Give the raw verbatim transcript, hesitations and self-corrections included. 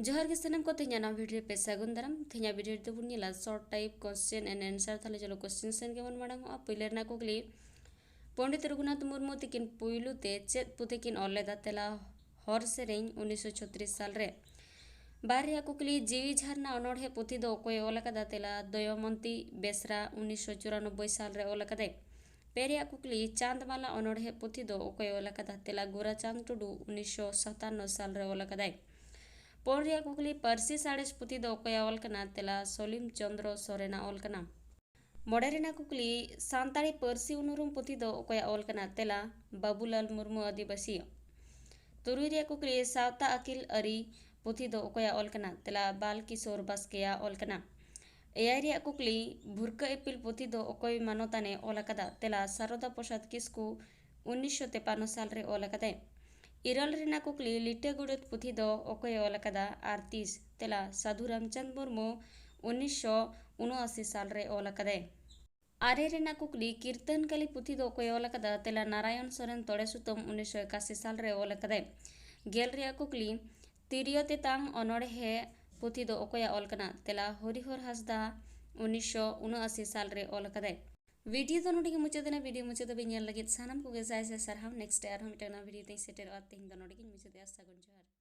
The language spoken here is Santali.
ᱡᱚᱦᱟᱨ ᱜᱮ ᱥᱟᱱᱟᱢ ᱠᱚ, ᱛᱮᱦᱮᱧᱟᱜ ᱱᱟᱣᱟ ᱵᱷᱤᱰᱤᱭᱳ ᱨᱮ ᱯᱮ ᱥᱟᱹᱜᱩᱱ ᱫᱟᱨᱟᱢ᱾ ᱛᱮᱦᱮᱧᱟᱜ ᱵᱷᱤᱰᱤᱭᱳ ᱨᱮᱫᱚ ᱵᱚᱱ ᱧᱮᱞᱟ short type question and answer᱾ ᱛᱟᱦᱞᱮ ᱪᱚᱞᱚ question ᱥᱮᱱ ᱜᱮᱵᱚᱱ ᱢᱟᱲᱟᱝ ᱚᱜᱼᱟ᱾ ᱯᱳᱭᱞᱳ ᱨᱮᱱᱟᱜ ᱠᱩᱠᱞᱤ, ᱯᱚᱱᱰᱤᱛ ᱨᱚᱜᱷᱩᱱᱟᱛᱷ ᱢᱩᱨᱢᱩ ᱛᱤᱠᱤᱱ ᱯᱩᱭᱞᱩ ᱛᱮ ᱪᱮᱫ ᱯᱩᱛᱷᱤ ᱠᱤᱱ ᱚᱞ ᱞᱮᱫᱟ? ᱛᱮᱞᱟ, ᱦᱚᱨ ᱥᱮᱨᱮᱧ, ᱩᱱᱤᱥᱥᱚ ᱪᱷᱚᱛᱨᱤᱥ ᱥᱟᱞ ᱨᱮ᱾ ᱵᱟᱨ ᱨᱮᱭᱟᱜ ᱠᱩᱠᱞᱤ, ᱡᱤᱣᱤ ᱡᱷᱟᱨᱱᱟ ᱚᱱᱚᱬᱦᱮ ᱯᱩᱛᱷᱤ ᱫᱚ ᱚᱠᱚᱭᱮ ᱚᱞ ᱟᱠᱟᱫᱟ? ᱛᱮᱞᱟ, ᱫᱚᱭᱚᱢᱚᱱᱛᱤ ᱵᱮᱥᱨᱟ, ᱩᱱᱤᱥᱥᱚ ᱪᱩᱨᱟᱱᱚᱵᱵᱳᱭ ᱥᱟᱞ ᱨᱮ ᱚᱞ ᱟᱠᱟᱫᱟᱭ᱾ ᱯᱮ ᱨᱮᱭᱟᱜ ᱠᱩᱠᱞᱤ, ᱪᱟᱸᱫᱽᱢᱟᱞᱟ ᱚᱱᱚᱬᱦᱮ ᱯᱩᱛᱷᱤ ᱫᱚ ᱚᱠᱚᱭᱮ ᱚᱞ ᱟᱠᱟᱫᱟ? ᱛᱮᱞᱟ, ᱜᱳᱨᱟᱪᱟᱸᱫᱽ ᱴᱩᱰᱩ, ᱩᱱᱤᱥᱥᱚ ᱥᱟᱛᱟᱱᱱᱚ ᱥᱟᱞ ᱨᱮ ᱚᱞ ᱟᱠᱟᱫᱟᱭ᱾ ᱯᱩᱱ ᱨᱮᱭᱟᱜ ᱠᱩᱠᱞᱤ, ᱯᱟᱹᱨᱥᱤ ᱥᱟᱬᱮᱥ ᱯᱩᱛᱷᱤ ᱫᱚ ᱚᱠᱚᱭᱟᱜ ᱚᱞ ᱠᱟᱱᱟ? ᱛᱮᱞᱟ, ᱥᱚᱞᱤᱢ ᱪᱚᱸᱫᱽᱨᱚ ᱥᱚᱨᱮᱱᱟᱜ ᱚᱞ ᱠᱟᱱᱟ᱾ ᱢᱚᱬᱮ ᱨᱮᱱᱟᱜ ᱠᱩᱠᱞᱤ, ᱥᱟᱱᱛᱟᱲᱤ ᱯᱟᱹᱨᱥᱤ ᱩᱱᱩᱨᱩᱢ ᱯᱩᱛᱷᱤ ᱫᱚ ᱚᱠᱚᱭᱟᱜ ᱚᱞ ᱠᱟᱱᱟ? ᱛᱮᱞᱟ, ᱵᱟᱹᱵᱩᱞᱟᱞ ᱢᱩᱨᱢᱩ ᱟᱹᱫᱤᱵᱟᱹᱥᱤ᱾ ᱛᱩᱨᱩᱭ ᱨᱮᱭᱟᱜ ᱠᱩᱠᱞᱤ, ᱥᱟᱶᱛᱟ ᱟᱹᱠᱤᱞ ᱟᱹᱨᱤ ᱯᱩᱛᱷᱤ ᱫᱚ ᱚᱠᱚᱭᱟᱜ ᱚᱞ ᱠᱟᱱᱟ? ᱛᱮᱞᱟ, ᱵᱟᱞ ᱠᱤᱥᱳᱨ ᱵᱟᱥᱠᱮᱭᱟᱜ ᱚᱞ ᱠᱟᱱᱟ᱾ ᱮᱭᱟᱭ ᱨᱮᱭᱟᱜ ᱠᱩᱠᱞᱤ, ᱵᱷᱩᱨᱠᱟᱹ ᱤᱯᱤᱞ ᱯᱩᱛᱷᱤ ᱫᱚ ᱚᱠᱚᱭ ᱢᱟᱱᱚᱛᱟᱱᱮ ᱚᱞ ᱟᱠᱟᱫᱟ? ᱛᱮᱞᱟ, ᱥᱟᱨᱚᱫᱟ ᱯᱨᱚᱥᱟᱫᱽ ᱠᱤᱥᱠᱩ, ᱩᱱᱤᱥᱥᱚ ᱛᱮᱯᱟᱱᱱᱚ ᱥᱟᱞ ᱨᱮ ᱚᱞ ᱟᱠᱟᱫᱟᱭ᱾ ᱤᱨᱟᱹᱞ ᱨᱮᱱᱟᱜ ᱠᱩᱠᱞᱤ, ᱞᱤᱴᱟᱹ ᱜᱚᱰᱮᱛ ᱯᱩᱛᱷᱤ ᱫᱚ ᱚᱠᱚᱭᱮ ᱚᱞ ᱟᱠᱟᱫᱟ ᱟᱨ ᱛᱤᱥ? ᱛᱮᱞᱟ, ᱥᱟᱹᱫᱷᱩ ᱨᱟᱢᱪᱟᱸᱫᱽ ᱢᱩᱨᱢᱩ, ᱩᱱᱤᱥᱥᱚ ᱩᱱᱚᱟᱥᱤ ᱥᱟᱞ ᱨᱮ ᱚᱞ ᱟᱠᱟᱫᱟᱭ᱾ ᱟᱨᱮ ᱨᱮᱱᱟᱜ ᱠᱩᱠᱞᱤ, ᱠᱤᱨᱛᱚᱱ ᱠᱟᱹᱞᱤ ᱯᱩᱛᱷᱤ ᱫᱚ ᱚᱠᱚᱭᱮ ᱚᱞ ᱟᱠᱟᱫᱟ? ᱛᱮᱞᱟ, ᱱᱟᱨᱟᱭᱚᱱ ᱥᱚᱨᱮᱱ ᱛᱚᱲᱮ ᱥᱩᱛᱟᱹᱢ, ᱩᱱᱤᱥᱥᱚ ᱮᱠᱟᱥᱤ ᱥᱟᱞ ᱨᱮ ᱚᱞ ᱟᱠᱟᱫᱟᱭ᱾ ᱜᱮᱞ ᱨᱮᱭᱟᱜ ᱠᱩᱠᱞᱤ, ᱛᱤᱨᱭᱳ ᱛᱮᱛᱟᱝ ᱚᱱᱚᱬᱦᱮ ᱯᱩᱛᱷᱤ ᱫᱚ ᱚᱠᱚᱭᱟᱜ ᱚᱞ ᱠᱟᱱᱟ? ᱛᱮᱞᱟ, ᱦᱚᱨᱤᱦᱚᱨ ᱦᱟᱸᱥᱫᱟ, ᱩᱱᱤᱥᱥᱚ ᱩᱱᱚᱟᱥᱤ ᱥᱟᱞ ᱨᱮ ᱚᱞ ᱟᱠᱟᱫᱟᱭ᱾ ᱵᱷᱤᱰᱤᱭᱳ ᱫᱚ ᱱᱚᱰᱮ ᱜᱮ ᱢᱩᱪᱟᱹᱫ ᱮᱱᱟ᱾ ᱵᱷᱤᱰᱤᱭᱳ ᱢᱩᱪᱟᱹᱫ ᱫᱷᱟᱹᱵᱤᱡ ᱧᱮᱞ ᱞᱟᱹᱜᱤᱫ ᱥᱟᱱᱟᱢ ᱠᱚᱜᱮ ᱥᱟᱭ ᱥᱟᱭ ᱥᱟᱨᱦᱟᱣ᱾ ᱱᱮᱠᱥᱴ ᱨᱮ ᱟᱨᱦᱚᱸ ᱢᱤᱫᱴᱟᱝ ᱱᱟᱣᱟ ᱵᱷᱤᱰᱤᱭᱳ ᱛᱮᱧ ᱥᱮᱴᱮᱨᱚᱜᱼᱟ᱾ ᱛᱮᱦᱮᱧ ᱫᱚ ᱱᱚᱰᱮ ᱜᱮᱧ ᱢᱩᱪᱟᱹᱫᱮᱜᱼᱟ᱾ ᱥᱟᱹᱜᱩᱱ ᱡᱚᱦᱟᱨ᱾